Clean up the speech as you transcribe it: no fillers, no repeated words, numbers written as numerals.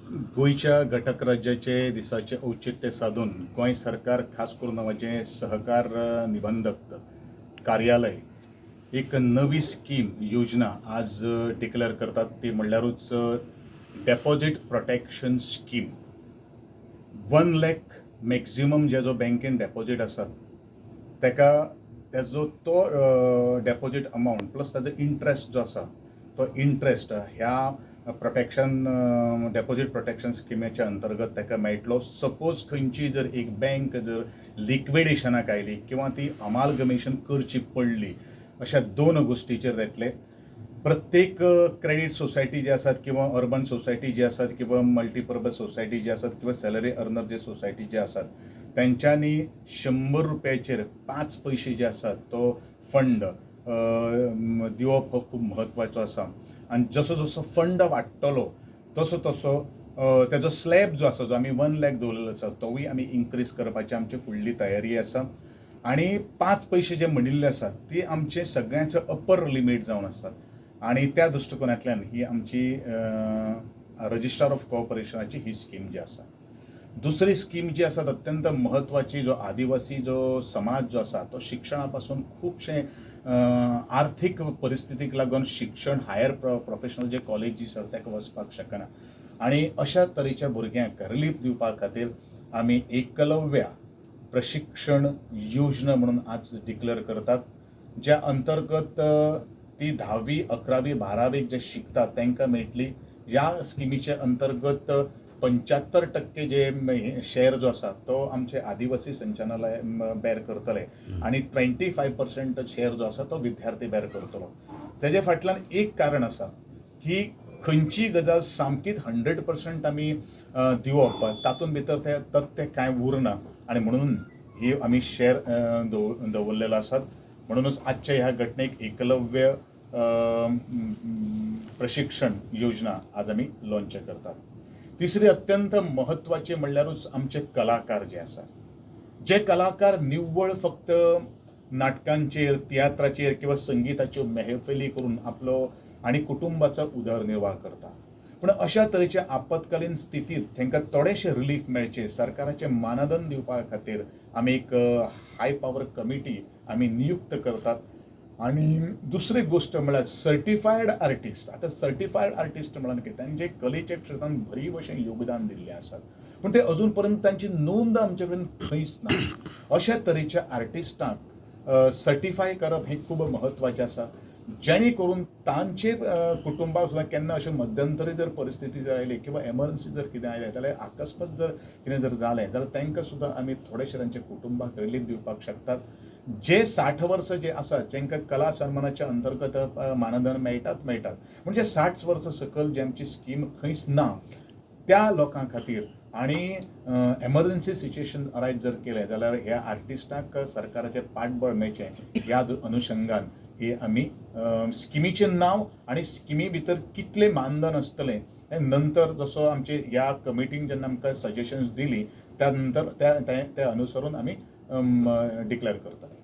गोंयच्या घटक राज्याचे दिसाचें औचित्य साधून गोंय सरकार, खास करून म्हजें सहकार निबंधक कार्यालय, एक नवी स्कीम योजना आज डिक्लेअर करतात. ती म्हणल्यारूच deposit protection scheme. 1 lakh maximum जे जो बँकेन डेपॉझीट आसात तेका तेजो तो डेपॉझीट अमावंट प्लस ताजो इंट्रस्ट जो आसा तो इंट्रस्ट ह्या प्रोटेक्शन डेपॉझीट प्रोटेक्शन स्किमेच्या अंतर्गत ताका मेळटलो. सपोज खंयची जर एक बँक जर लिक्विडेशनाक आयली किंवा ती अमालगमेशन करची पडली, अशा दोन गोश्टीचेर येतले. प्रत्येक क्रेडीट सोसायटी जे आसात किंवा अर्बन सोसायटी जी आसात किंवा मल्टीपर्पज सोसायटी जी आसात किंवा सॅलरी अर्नर जे सोसायटी जे आसात, तेंच्यांनी 100 रुपयाचेर 5 पयशे जे आसात तो फंड दिवप हो खूब म्हत्वाचो आसा. आनी जसो जसो फंड वाडटलो तसो तसो तेजो स्लॅब जो आसा, जो आमी 1 लॅक दवरलेलो आसा, तोवूय आमी इन्क्रीज करपाची आमची फुडली तयारी आसा. आनी 5 पयशे जे म्हणिल्ले आसात ती आमचे सगळ्यांचे अपर लिमीट जावन आसात. आनी त्या दृश्टिकोनांतल्यान ही आमची रजिस्ट्रार ऑफ कॉपरेशनाची ही स्कीम जी आसा. दुसरी स्कीम जी आसा अत्यंत म्हत्वाची, जो आदिवासी जो समाज जो आसा तो शिक्षणा पासून खुबशे आर्थीक परिस्थितीक लागून शिक्षण हायर प्रोफेशनल जे कॉलेजीस आसा ताका वचपाक शकना. आनी अशा तरेच्या भुरग्यांक रिलीफ दिवपा खातीर आमी एकलव्य प्रशिक्षण योजना म्हणून आज डिक्लेअर करतात, ज्या अंतर्गत ती धावी, 11वी, 12वेक जे शिकतात तांकां मेळटली. ह्या स्किमीचे अंतर्गत 75% जे शेअर जो आसा तो आमचे आदिवासी संचालनालय बेर करतले आनी 25% शेअर जो आसा तो विद्यार्थी बेर करतलो. तेजे फाटल्यान एक कारण आसा की खंयचीय गजाल सामकीच 100% आमी दिवप, तातूंत भितर तें तथ्य कांय उरना. आनी म्हणून ही आमी शेअर दवरलेलो आसात. म्हणूनच आजच्या ह्या घटनेक एकलव्य प्रशिक्षण योजना आज आमी लॉन्च करतात. तिसरी अत्यंत म्हत्वाची म्हणल्यारूच आमचे कलाकार जे आसात, जे कलाकार निव्वळ फक्त नाटकांचेर, तियात्राचेर किंवा संगिताच्यो मेहफिली करून आपलो आनी कुटुंबाचो उदरनिर्वाह करता, पूण अशा तरेच्या आपत्कालीन स्थितीत तांकां थोडेशें रिलीफ मेळचें, सरकाराचें मानधन दिवपा खातीर आमी एक हाय पावर कमिटी आमी नियुक्त करतात. आनी दुसरी गोश्ट म्हळ्यार सर्टिफायड आर्टिस्ट. आतां सर्टिफायड आर्टिस्ट म्हळ्यार कितें? तांचे कलेच्या क्षेत्रांत बरी भशेन योगदान दिल्लें आसा, पूण ते अजून पर्यंत तांची नोंद आमचे कडेन खंयच ना. अशा तरेच्या आर्टिस्टांक सर्टिफाय करप हें खूब म्हत्वाचें आसा, जेणे करून तांचे कुटुंबाक सुद्दां केन्ना अशें मध्यंतरी जर परिस्थिती जर आयली किंवा एमर्जन्सी जर कितें आयलें जाल्यार, अकस्मात जर कितें जर जालें जाल्यार तांकां सुद्दां आमी थोडेशे तांच्या कुटुंबाक रिलीफ दिवपाक शकतात. जे 60 वर्सां जे आसात, जांकां कला सन्मानाच्या अंतर्गत मानधन मेळटात मेळटात, म्हणजे 60 वर्सां सकयल जे आमची स्कीम खंयच ना त्या लोकां खातीर आनी एमर्जन्सी सिच्युएशन अरायज जर केलें जाल्यार ह्या आर्टिस्टांक सरकाराचें पाठबळ मेळचें, ह्या अनुशंगान ही आमी स्किमीचें नांव आनी स्किमी भितर कितलें मानधन आसतलें हें नंतर जसो आमचे ह्या कमिटीन जेन्ना आमकां सजेशन्स दिली, त्या नंतर त्या त्या अनुसरून आमी डिक्लेअर करतले.